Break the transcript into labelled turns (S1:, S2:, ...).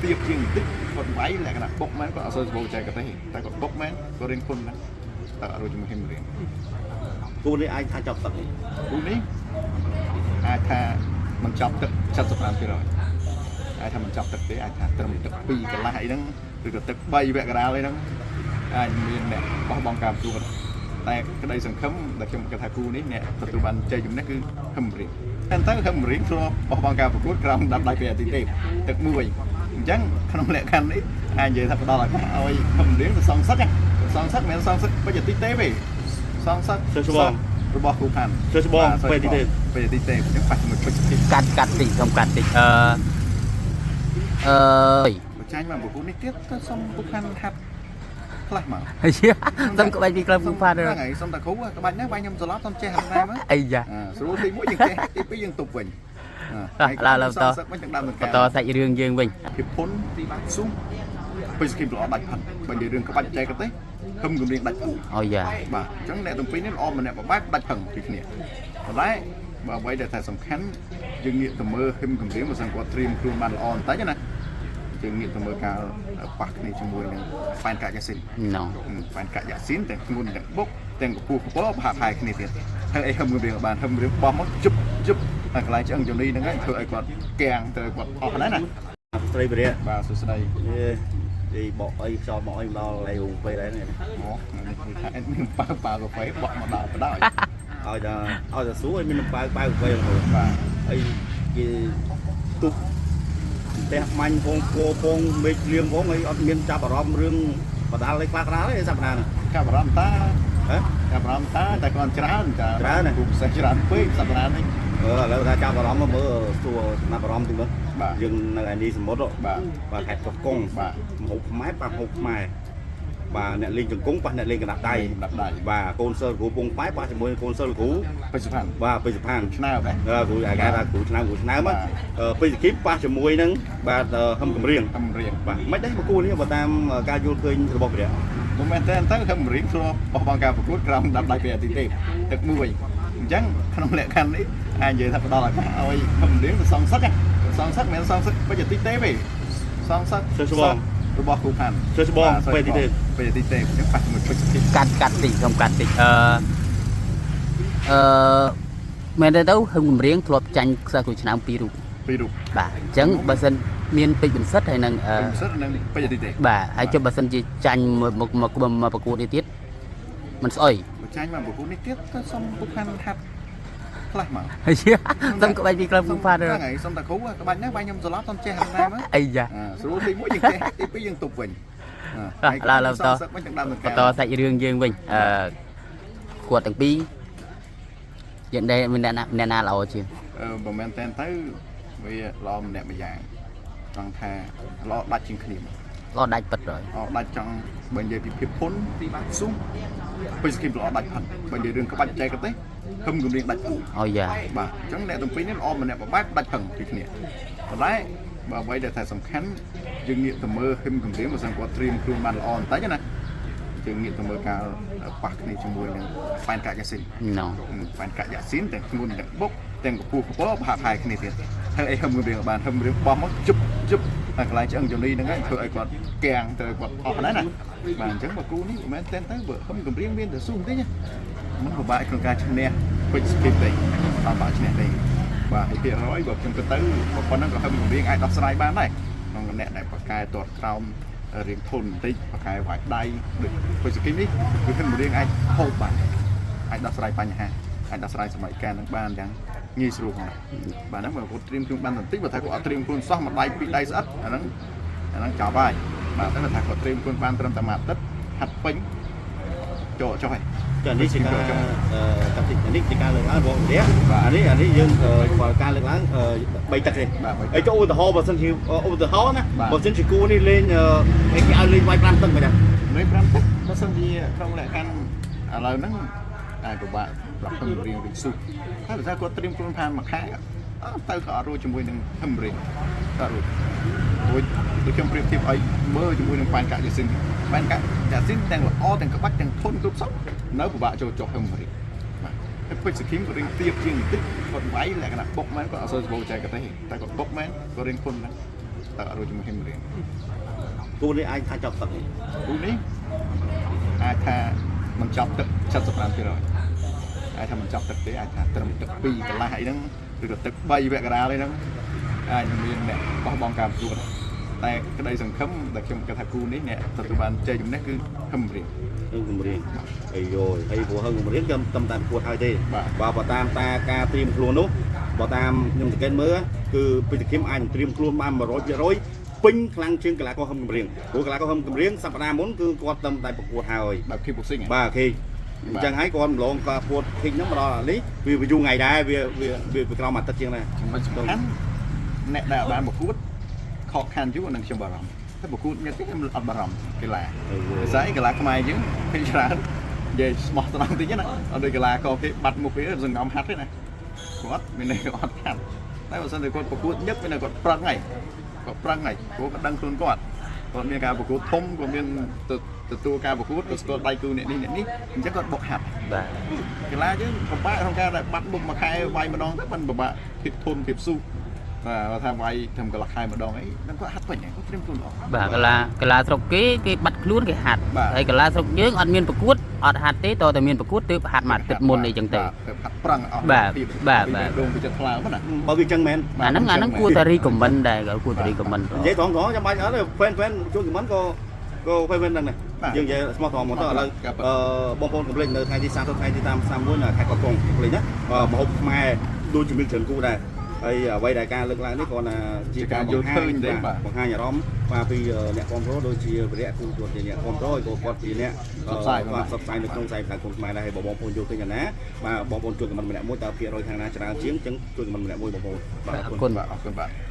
S1: ទៀបជាងបន្តិចគាត់វាយលក្ខណៈបុកមែនគាត់អត់សូវសម្បូរបច្ចេកទេសតែគាត់បុកមែនគាត់រៀនគុណណាស់តែអត់រួចជាមួយហឹមរៀង
S2: គូនេះអាចថាចប់ទឹកទេ
S1: គូនេះអាចថាមិនចប់ទឹក75%អាចថាមិនចប់ទឹកទេអាចថាត្រឹមទឹក2កន្លះអីហ្នឹងឬក៏ទឹក3វគ្គកណ្ដាលអីហ្នឹងអាចមានអ្នកបោះបង់ការប្រកួតតែក្តីសង្ឃឹមដែលខ្ញុំគិតថាគូនេះអ្នកទទួលបានជ័យជំនះគឺហឹមរៀងតែទៅហឹមរៀងធ្លាប់បោះបង់ការប្រកួតក្រោមដាប់ដៃពីអតិទេពទឹកមួយអញ្ចឹងក្នុងលក្ខខណ្ឌនេះអាចនិយាយថាផ្ដល់ឱកាសឲ្យហឹមរៀងទៅសងសឹកសងសឹកមិនមែនសងសឹកពេជ្រអតិទេពទេសងសឹក
S2: សើច្បង
S1: របស់គ្រូផាន់
S2: សើច្បងពេជ្រអតិទេព
S1: ពេជ្រអតិទេពអញ្ចឹងប៉ះជាមួយពេជ្រទេព
S3: កាត់កាត់តិចខ្ញុំកាត់តិចអឺអឺ
S1: បើចាញ់មកប្រគួតនេះទៀតទៅសុំគ្រូផាន់ហាត់ខ្លះមក
S3: ហើយសុំក្បាច់ពីក្លឹបគ្រូផាន់
S1: ហ្នឹងហើយសុំតាគ្រូក្បាច់ហ្នឹងបាញ់ខ្ញុំត្រឡប់សុំចេះហាត់ដែរមក
S3: អីយ៉ា
S1: អាស្រួលទី1យើងចេះទី2យើងទប់វិញ
S3: ឡើយឡើយបន្ត
S1: សឹកវិញទាំងដើមទាំង
S3: បន្តសាច់រឿងយើងវិញ
S1: ភាពភុនស៊ុំពេជ្រគីមល្អដាច់ផិនបើនិយាយរឿងក្បាច់បច្ចេកទេសហឹមគម្រៀងដាច់ផិន
S3: អូយ៉ា
S1: បាទអញ្ចឹងអ្នកទាំងពីរនេះល្អម្នាក់មួយបែបដាច់ផឹងពីគ្នាប៉ុន្តែបើអ្វីដែលថាសំខាន់យើងងាកទៅមើលហឹមគម្រាមបើសិនគាត់ត្រៀមខ្លួនបានល្អបន្តិចណាយើងងាកទៅមើលការប៉ះគ្នាជាមួយនឹងប៉ែនកាក់យ៉ាស៊ីន
S3: ណូ
S1: ប៉ែនកាក់យ៉ាស៊ីនទាំងធ្ងន់ទាំងបុកទាំងកម្ពស់កម្ពស់ប្រហាក់ប្រហែលគ្នាទៀតធ្វើអីហឹមគម្រាមបានហឹមគម្រាមបោះមកជប់ជប់អាកន្លែងឆ្អឹងជំនីហ្នឹងឯងធ្វើឲ្យគាត់កាំងទៅឲ្យគាត់អស់ណាស់ណា
S2: ស្រីវិរៈ
S1: បាទសួស្តី
S2: នេះនិយាយបកអីខ្យល់បកអីមកដល់ឡៃវងពេលដែរនេះ
S1: អូនេះគឺថាអេតមានប៉ៅប៉ៅកាហ្វេបក់មកដល់បដ ாய்
S2: ឲ្យតែឲ្យតែសួរឲ្យមានប៉ៅប៉ៅកាហ្វេរហូត
S1: បាទ
S2: អីគេទុកផ្ទះមាញ់ផងគោផងមេឃលៀងផងអីអត់មានចាប់អារម្មណ៍រឿងបដាល់អីខ្លះខ្លះទេសប្តាហ៍ហ្នឹង
S1: កាប់អារម្មណ៍តា
S2: ហ៎
S1: ចាប់អារម្មណ៍តាតែគាត់ច្រើនចា
S2: ច្រើនណា
S1: គូពិសេសច្រើនពេកសប្តាហ៍នេះ
S2: អឺឥឡូវថាចាប់អារម្មណ៍មកមើលសួរចំណាប់អារម្មណ៍ទីមើល
S1: បាទ
S2: យើងនៅឯនេះសមុទ្រ
S1: បាទ
S2: បាទខេត្តកោះកុង
S1: បាទ
S2: មហូបខ្មែរប៉ះមហូបខ្មែរបាទអ្នកលេងជង្គង់ប៉ះអ្នកលេងកណ្ដាប់ដៃ
S1: កណ្ដាប់ដៃ
S2: បាទកូនសិលគ្រូពងប៉ែប៉ះជាមួយនឹងកូនសិលគ្រូ
S1: ពេជ្រសុផាន់
S2: បាទពេជ្រសុផាន
S1: ឆ្នើមដែរ
S2: អឺគ្រូអាគេថាគ្រូឆ្នើមគ្រូឆ្នើម
S1: បាទ
S2: ពេជ្រគីបប៉ះជាមួយនឹងបាទហឹមកំរៀង
S1: ហឹមរៀង
S2: បាទមិនដែរមកគូនេះបើតាមការយល់ឃើញរបស់ព្រះ
S1: មិនមែនតែទៅហឹមរៀងធ្លាប់បោះបង់ការប្រកួតក្រោមដាប់ដៃពីអតិទេពទឹកមួយអញ្ចឹងក្នុងលក្ខខណ្ឌនេះអាចនិយាយថាផ្ដល់ឱកាសឲ្យហឹមរៀងទៅសងសឹកសងសឹកមិនមែនសងសឹកពេជ្រអតិទេពទេសងសឹក
S2: សើច្បង
S1: របស់គ្រូផាន់
S2: សើច្បងពេជ្រអតិទេព
S1: ពេជ្រអតិទេពអញ្ចឹងប៉ះជាមួយពេជ្រទេព
S3: កាត់កាត់តិចខ្ញុំកាត់តិចអឺអឺមែនទេទៅហឹមគម្រៀងធ្លាប់ចាញ់ខ្សែគ្រូឆ្នាំពីររូប
S1: ពីររូប
S3: បាទអញ្ចឹងបើសិនមានពេជ្របន្សិតហើយនឹងអឺ
S1: ពេជ្រសិទ្ធនិងពេជ្រអតិទេព
S3: បាទហើយចុះបើសិនជាចាញ់មកមកមកមកប្រកួតនេះទៀតមិនស្អុយ
S1: បើចាញ់មកប្រកួតនេះទៀតទៅសុំគ្រូផាន់ហាត់ខ្លះមក
S3: ហើយសុំក្បាច់ពីក្លឹបគ្រូផាន់
S1: ហ្នឹងហើយសុំតាគ្រូក្បាច់ហ្នឹងបាញ់ខ្ញុំត្រឡប់សុំចេះហាត់ដែរមក
S3: អីយ៉ា
S1: អាស្រួលទី1យើងចេះទី2យើងទប់វិញ
S3: ឡើយឡើយបន្ត
S1: សឹកវិញទាំងដើមទាំង
S3: បន្តសាច់រឿងយើងវិញអឺគាត់ទាំងពីរយើងដែរមានអ្នកណាអ្នកណាល្អជាង
S1: អឺបើមែនតែនទៅវាល្អម្នាក់ម្យ៉ាងចង់ថាល្អដាច់ជាងគ្នា
S3: ល្អដាច់ពិតrồi
S1: ល្អដាច់ចង់បើនិយាយពីភាពភុនស៊ុំពេជ្រគីមល្អដាច់ផិនបើនិយាយរឿងក្បាច់បច្ចេកទេសហឹមគម្រៀងដាច់ផិន
S3: អូយ៉ា
S1: បាទអញ្ចឹងអ្នកទាំងពីរនេះល្អម្នាក់មួយបែបដាច់ផឹងពីគ្នាប៉ុន្តែបើអ្វីដែលថាសំខាន់យើងងាកទៅមើលហឹមគម្រាមបើសិនគាត់ត្រៀមខ្លួនបានល្អបន្តិចណាយើងងាកទៅមើលការប៉ះគ្នាជាមួយនឹងប៉ែនកាក់យ៉ាស៊ីន
S3: ណូ
S1: ប៉ែនកាក់យ៉ាស៊ីនទាំងធ្ងន់ទាំងបុកទាំងកម្ពស់កម្ពស់ប្រហាក់ប្រហែលគ្នាទៀតធ្វើអីហឹមគម្រាមបានហឹមគម្រាមបោះមកជប់ជប់អាកន្លែងឆ្អឹងជំនីហ្នឹងឯងធ្វើឲ្យគាត់កាំងទៅឲ្យគាត់អស់ណាស់ណាបាទអញ្ចឹងបើគូនេះមិនមែនតែនទៅបើហឹមគម្រាមមានតែស៊ូបន្តិចណា មិនពិបាកក្នុងការឈ្នះពេជ្រស្គីបទេអត់បាក់ឈ្នះទេបាទហើយភាគរយបើខ្ញុំគិតទៅប៉ុណ្ណឹងក៏ហឹមគម្រៀងអាចដោះស្រាយបានដែរក្នុងអ្នកដែលប្រកែទាត់ក្រោមរៀងធន់បន្តិចប្រកែវាយដៃដូចពេជ្រស្គីបនេះគឺហឹមគម្រៀងអាចហូបបានអាចដោះស្រាយបញ្ហាអាចដោះស្រាយសម័យកាលនឹងបានយ៉ាងងាយស្រួលផងដែរបាទហ្នឹងបើគាត់ត្រៀមខ្លួនបានបន្តិចបើថាគាត់អត់ត្រៀមខ្លួនសោះមួយដៃពីរដៃស្អិតអាហ្នឹងអាហ្នឹងចប់ហើយបាទតែបើថាគាត់ត្រៀមខ្លួនបានត្រឹមតែមួយអាទិត្យហាត់ពេញចូលចុះហើយ
S2: ចានេះជាការអឺកាត់តិចនេះជាការលើកឡើងរបស់ព្រះអានេះអានេះយើងបើការលើកឡើង3ទឹកទេ
S1: បាទបីទឹក
S2: អីទៅឧទាហរណ៍បើសិនជាឧទាហរណ៍ណា
S1: បាទ
S2: បើសិនជាគូនេះលេងគេឲ្យលេងវាយ5ទឹកមិនដែរ
S1: លេខ5ទឹកបើសិនជាក្នុងលក្ខខណ្ឌឥឡូវហ្នឹងអាចពិបាកប្រាប់ហឹមរៀងវិញស៊ុះតែបើថាគាត់ត្រៀមខ្លួនផានមួយខែអត់ទៅក៏អត់រួចជាមួយនឹងហឹមរៀងតើរួចរួចដូចខ្ញុំប្រៀបធៀបឲ្យមើលជាមួយនឹងប៉ែនកាក់យ៉ាស៊ីនប៉ែនកាក់យ៉ាស៊ីនទាំងល្អទាំងក្បាច់ទាំងធន់គ្រប់សពនៅពិបាកចូលចុះហឹមរៀងបាទហើយពេជ្រសខីមក៏រៀងទៀបជាងបន្តិចគាត់វាយលក្ខណៈបុកមែនគាត់អត់សូវសម្បូរបច្ចេកទេសតែគាត់បុកមែនគាត់រៀងធន់ណាស់ តើអត់រួចជាមួយហឹមរៀង
S2: គូនេះអាចថាចប់ទឹកនេះ
S1: គូនេះអាចថាមិនចប់ទឹក75%អាចថាមិនចប់ទឹកទេអាចថាត្រឹមទឹក2កន្លះអីហ្នឹងឬក៏ទឹក3វគ្គកណ្ដាលអីហ្នឹងអាចនឹងមានអ្នកបោះបង់ការប្រកួតតែក្តីសង្ឃឹមដែលខ្ញុំគិតថាគូនេះអ្នកទទួលបានជ័យជំនះគឺហឹមរៀង
S2: ហឹងគម្រៀងអាយយហើយព្រោះហឹងគម្រៀងខ្ញុំតំតាមប្រកួតហើយទេ
S1: បាទ
S2: បើតាមតាការត្រៀមខ្លួននោះបើតាមខ្ញុំសង្កេតមើលគឺពេជ្រគឹមអាចនឹងត្រៀមខ្លួនបាន100%ពេញខ្លាំងជាងកីឡាករហឹមគម្រៀងព្រោះកីឡាករហឹមគម្រៀងសប្តាហ៍មុនគឺគាត់តំតែប្រកួតហើយ
S1: បែប kickboxing ហ៎
S2: បាទគេអញ្ចឹងហើយគាត់ម្លងគាត់ពួតឃិញហ្នឹងមកដល់អានេះវាវាយូរថ្ងៃដែរវាវាវាវាក្រោមអាទិត្យជាងដែរ
S1: ចំណុចសំខាន់អ្នកដែលអត់បានប្រកួតខកខានយូរអានឹងខ្ញុំបារម្ភតែប្រកួតញឹកទេខ្ញុំអត់បារម្ភកីឡាភាសាអីកីឡាខ្មែរយើងភាគច្រើននិយាយស្មោះត្រង់តិចណាអត់ដូចកីឡាករគេបាត់មុខគេសង្ងំហាត់ទេណាគាត់មានន័យគាត់អត់ហាត់តែបើសិនតែគាត់ប្រកួតញឹកមានន័យគាត់ប្រឹងហើយគាត់ប្រឹងហើយព្រោះគាត់ដឹងខ្លួនគាត់គាត់មានការប្រកួតធំគាត់មានទទួលការប្រកួតគាត់ស្គាល់ដៃគូអ្នកនេះអ្នកនេះអញ្ចឹងគាត់បុកហាត់
S3: បាទ
S1: កីឡាយើងពិបាកក្នុងការដែលបាត់មុខមួយខែវាយម្ដងទៅมันពិបាកភាពធន់ភាពស៊ូបាទគាត់ថាវាយធ្វើកន្លះខែម្ដងអីហ្នឹងគាត់ហាត់ពេញហើយគាត់ត្រៀមខ្លួនល្អ
S3: បាទកីឡាកីឡាស្រុកគេគេបាត់ខ្លួនគេហាត់
S1: បាទ
S3: ហើយកីឡាស្រុកយើងអត់មានប្រកួតអត់ហាត់ទេតតែមានប្រកួតទើបហាត់មួយអាទិត្យមុនអីចឹងទៅ
S1: បាទទៅហាត់ប្រឹងអស់
S3: បាទ
S1: ភាព
S3: បាទបាទ
S1: ដងពីចិត្តថ្លើមណា
S2: បើវាអញ្ចឹងមែន
S1: បាទ
S3: អាហ្នឹងអាហ្នឹងគួរតែ recommend ដែរក៏គួរតែ recommend
S2: និយាយត្រង់ត្រង់ចាំបាច់អត់ទេ fan fan ជួយ comment ក៏ក៏ fan fan ហ្នឹងដែរ
S1: បាទ
S2: យើងនិយាយស្មោះត្រង់មកទៅឥឡូវ
S1: ครับ
S2: អឺបងប្អូនកុំភ្លេចនៅថ្ងៃទី30ថ្ងៃទី31នៅខេត្តកោះកុងកុំភ្លេចណាអឺម្ហូបខ្មែរដូចជាមានច្រើនគូដែរហើយអ្វីដែលការលើកឡើងនេះគ្រាន់តែជាការ
S1: ជាការយល់ឃើញទេបាទ
S2: បង្ហាញអារម្មណ៍បាទពីអ្នកគ្រប់គ្រងដូចជាវិរៈគូគាត់ជាអ្នកគ្រប់គ្រងហើយក៏គាត់ជាអ្នក
S1: ផ្សព្វផ្សាយ
S2: បាទផ្សព្វផ្សាយនៅក្នុងខ្សែផ្សាយគុំខ្មែរដែរហើយបងប្អូនយល់ឃើញយ៉ាងណាបាទបងប្អូនជួយ comment ម្នាក់មួយតើភាគរយខាងណាច្រើនជាងអញ្ចឹងជួយ comment ម្នាក់មួយបងប្អូនបាទអរគុណ
S3: អរគុណ
S1: បាទអរគុណបាទ។